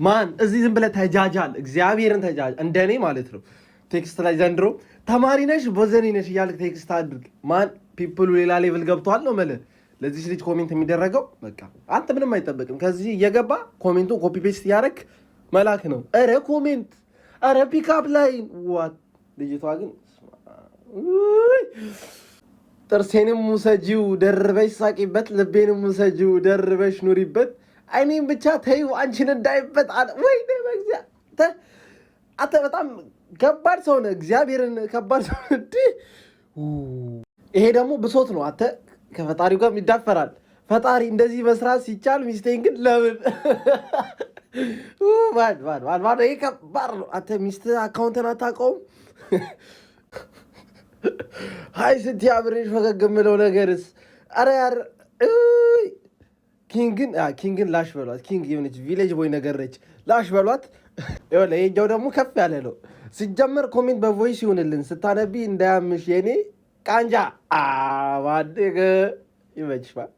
ማን እዚህ ዝም ብለህ ተጃጃል፣ እግዚአብሔርን ተጃጃል። እንደኔ ማለት ነው። Text ላይ ዘንድሮ ተማሪ ነሽ ቦዘኔ ነሽ እያልክ text አድርግ። ማን people ኡ ሌላ level ገብቷል ነው የምልህ። ለዚች ልጅ comment የሚደረገው በቃ አንተ ምንም አይጠበቅም። ከዚህ እየገባ comment ኡን copy paste እያደረግ መላክ ነው። ኧረ comment፣ ኧረ pick up line, what? ልጅቷ ግን ጥርሴንም ውሰጂው ደርበሽ ሳቂበት፣ ልቤንም ውሰጂው ደርበሽ ኑሪበት፣ አይኔም ብቻ ተይው አንቺን እንዳይበት አለ። ወይኔ በእግዚአብሔር፣ አንተ በጣም ከባድ ሰው ነህ። እግዚአብሔርን ከባድ ሰው ነህ። ይሄ ደግሞ ብሶት ነው። አንተ ከፈጣሪው ጋር ይዳፈራል። ፈጣሪ እንደዚህ መስራት ሲቻል ሚስቴን ግን ለምን? ይሄ ከባድ ነው። አንተ ሚስት አካውንትን አታውቀውም። Hi ስትይ አብሬሽ ፈገግ የምለው ነገርስ? ኧረ ኧረ ኪንግን ላሽ በሏት። ኪንግ የሆነች village boy ነገር ነች። ላሽ በሏት። ይኸኛው ደግሞ ከፍ ያለ ነው። ሲጀመር comment በ voice ይሁንልን ስታነቢ እንዳያምሽ የኔ ቃንጃ አባድግ ይመችፋል።